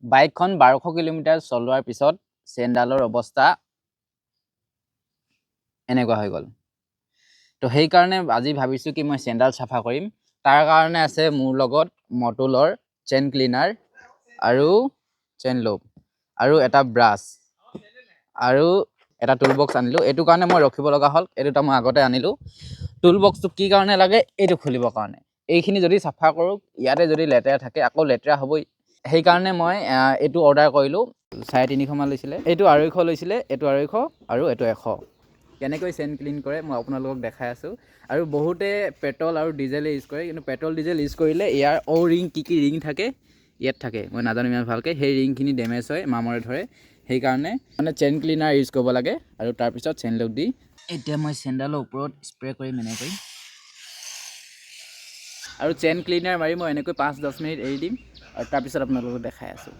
বাইকখন 1200 কিলোমিটাৰ চলোৱাৰ পিছত চেইনডালৰ অৱস্থা এনেকুৱা হৈ গ'ল। তো সেইকাৰণে আজি ভাবিছোঁ কি মই চেইনডাল চাফা কৰিম। তাৰ কাৰণে আছে মোৰ লগত মটুলৰ চেইন ক্লিনাৰ আৰু চেইন লুপ আৰু এটা ব্ৰাছ আৰু এটা টুল বক্স আনিলোঁ। এইটো কাৰণে মই ৰখিব লগা হ'ল, এই দুটা মই আগতে আনিলোঁ। টুল বক্সটো কি কাৰণে লাগে, এইটো খুলিবৰ কাৰণে। এইখিনি যদি চাফা কৰোঁ, ইয়াতে যদি লেতেৰা থাকে আকৌ লেতেৰা হ'বই। সেইকাৰণে মই এইটো অৰ্ডাৰ কৰিলোঁ। 350মান লৈছিলে, এইটো 250 লৈছিলে, এইটো 250 আৰু এইটো 100। কেনেকৈ চেইন ক্লিন কৰে মই আপোনালোকক দেখাই আছোঁ। আৰু বহুতে পেট্ৰল আৰু ডিজেলে ইউজ কৰে, কিন্তু পেট্ৰল ডিজেল ইউজ কৰিলে ইয়াৰ অ' ৰিং কি কি ৰিং থাকে ইয়াত থাকে, মই নাজানো ইমান ভালকৈ, সেই ৰিংখিনি ডেমেজ হয়, মামৰে ধৰে। সেইকাৰণে মানে চেইন ক্লিনাৰ ইউজ কৰিব লাগে আৰু তাৰপিছত চেইন লুপ দি এতিয়া মই চেইনডালৰ ওপৰত স্প্ৰে কৰিম এনেকৈ আৰু চেইন ক্লিনাৰ মাৰি মই এনেকৈ 5-10 মিনিট এৰি দিম আৰু তাৰপিছত আপোনালোকক দেখাই আছোঁ।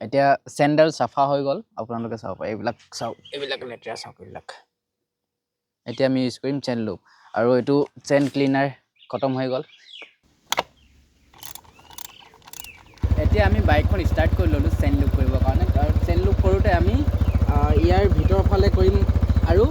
এতিয়া চেণ্ডেল চাফা হৈ গ'ল, আপোনালোকে চাব পাৰে। এইবিলাক চাওক, এইবিলাক লেতেৰা চাওক এইবিলাক। এতিয়া আমি ইউজ কৰিম চেইন লুপ আৰু এইটো চেইন ক্লিনাৰ খতম হৈ গ'ল। এতিয়া আমি বাইকখন ষ্টাৰ্ট কৰি ল'লোঁ চেইন লুপ কৰিবৰ কাৰণে। আৰু চেইন লুপ কৰোঁতে আমি ইয়াৰ ভিতৰৰ ফালে কৰিম আৰু